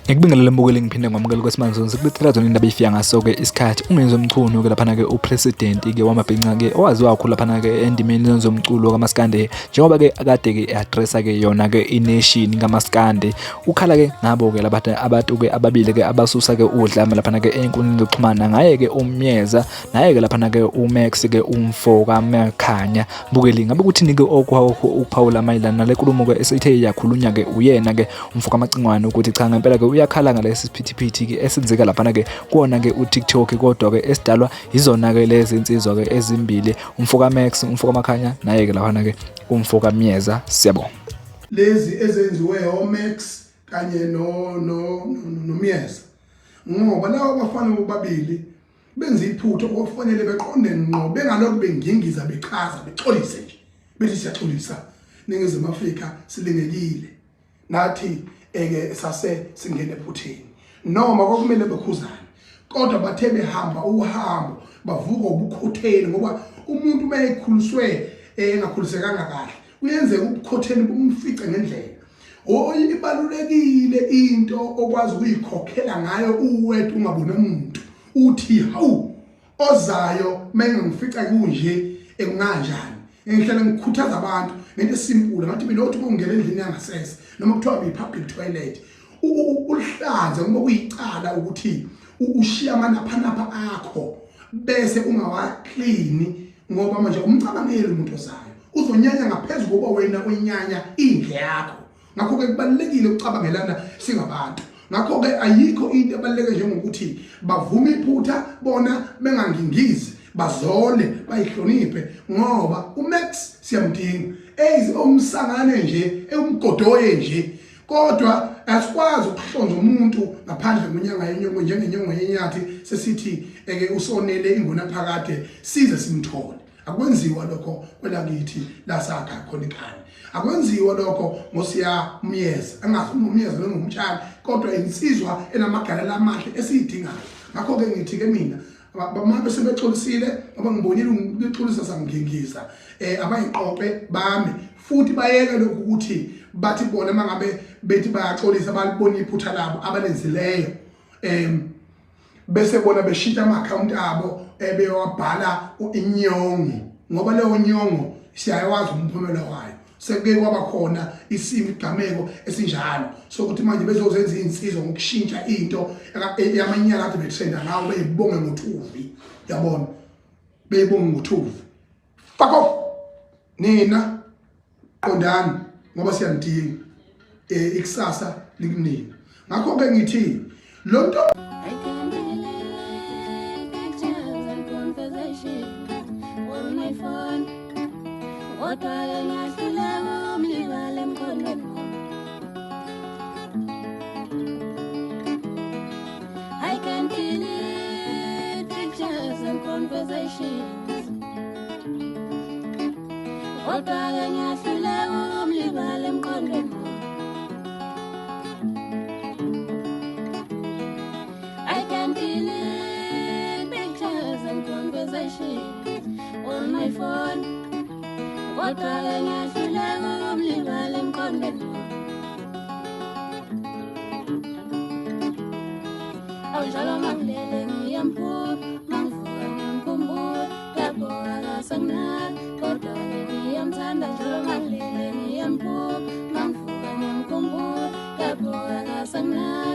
Ngikubingelele mbukeli, ngiphinde ngamukele kwesimanje sikulethela zona indaba ifika ngaso-ke isikhathi. UNgenzo Mchunu-ke laphana-ke upresident-ke wamabhinca-ke owaziwa kakhulu laphana-ke endimeni zomculo kamaskande, njengoba-ke akade-ke e-addressa-ke yona-ke ination kamaskande, ukhala-ke ngabo-ke labantu abantu-ke ababili-ke abasusa-ke udlame laphana-ke ey'nkundleni zokuxhumana, ngaye-ke uMyeza naye-ke laphana-ke uMax-ke umfo kaMakhanya. Mbukeli, ngabe kuthini-ke okwakho ukuphawula mayelana nale nkulumo-ke esithe yakhulunywa-ke uyena-ke umfo kaMacingwane ukuthi cha ngempela-ke uyakhala ngalesi siphithiphithi-ke esenzeka laphana-ke kuwona-ke uTikTok, kodwa-ke esidalwa yizona-ke lezi nsizwa-ke ezimbili, umfo kaMax, umfo kaMakhanya, naye-ke laphana-ke umfo kaMyeza. Siyabonga. Lezi ezenziwe oMax kanye no no noMyeza, ngoba laba bafana bobabili benza iphutha okufanele beqonde ngqo, bengalokhu bengingiza bechaza bexolise nje bethi siyaxolisa Ningizimu Afrika, silingekile nathi eke sase singene ephutheni, noma kwakumele bekhuzane, kodwa bathe behamba uhambo bavuka ubukhotheni, ngoba umuntu uma ekhuliswe engakhulisekanga kahle kuyenzeka ubukhotheni bumfice ngendlela. Ibalulekile into okwazi ukuyikhokhela ngayo uwedwa ungaboni umuntu, uthi hawu ozayo mengifica kunje ekunganjani. Ngihlala ngikhuthaza abantu ngento esimpula, ngathi mina uthi ungena endlini yangasese noma kuthiwa i-public toilet ulihlanze, ngoba kuyicala ukuthi ushiya amanaphanapha akho bese ungawaklini, ngoba manje umcabangeli umuntu ozayo uzonyanya ngaphezulu kokuba wena uyinyanya indle yakho. Ngakho-ke kubalulekile ukucabangelana singabantu. Ngakho-ke ayikho into ebaluleke njengokuthi bavume iphutha bona bengangingizi, bazole, bayihloniphe, ngoba uMax siyamdinga. Eyizi umsangane nje, ewumgodoye nje, kodwa asikwazi ukuhlonza umuntu ngaphandle kwenyanga yenyongo njengenyongo yenyathi, sesithi eke usonele ingunaphakade size simthole. Akwenziwa lokho kwelakithi lasakha khona ikhaya, akwenziwa lokho ngosiya umyeza, angazi umyeza noma umtshali, kodwa insizwa enamagalelo amahle esiyidingayo. Ngakho-ke ngithi-ke mina bamabe sebexolisile, ngoba ngibonile ukuxolisa sangingiza, abayiqoqe bame futhi bayeke lokhu ukuthi bathi bona mangabe bethi bayaxolisa balibona iphutha labo abalenzileyo, bese bona beshintsha ama-account abo ebewabhala inyongo, ngoba leyo nyongo siyayawazi umphumela wayo. Sekuke kwaba khona isimo igameko esinjalo sokuthi manje bezozenza iy'nsizwa ngokushintsha into yamanyala kade betrenda ngawo, beyibonge ngothuvi, yabona, beyibonge ngothuvi. Fuck off nina, qondani ngoba siyanidinga, ikusasa likunina. Ngakho-ke ngithi lo nto I can delete pictures and conversation on my phone. Kodwa-ke ngiyahluleka ukumlibala emqondweni wami. I can delete pictures and conversations. Kodwa-ke ngiyahluleka ukumlibala emqondweni wami. I can delete pictures and conversations on my phone. Kodwa-ke ngiyahluleka ukumlibala emqondweni wami. Awunjalo mangilele ngiyamphupha, mangivuka ngiyamkhumbula, lapho akasanginaki, kodwa-ke ngiyamthanda. Njalo mangilele ngiyamphupha, mangivuka ngiyamkhumbula, lapho akasanginaki.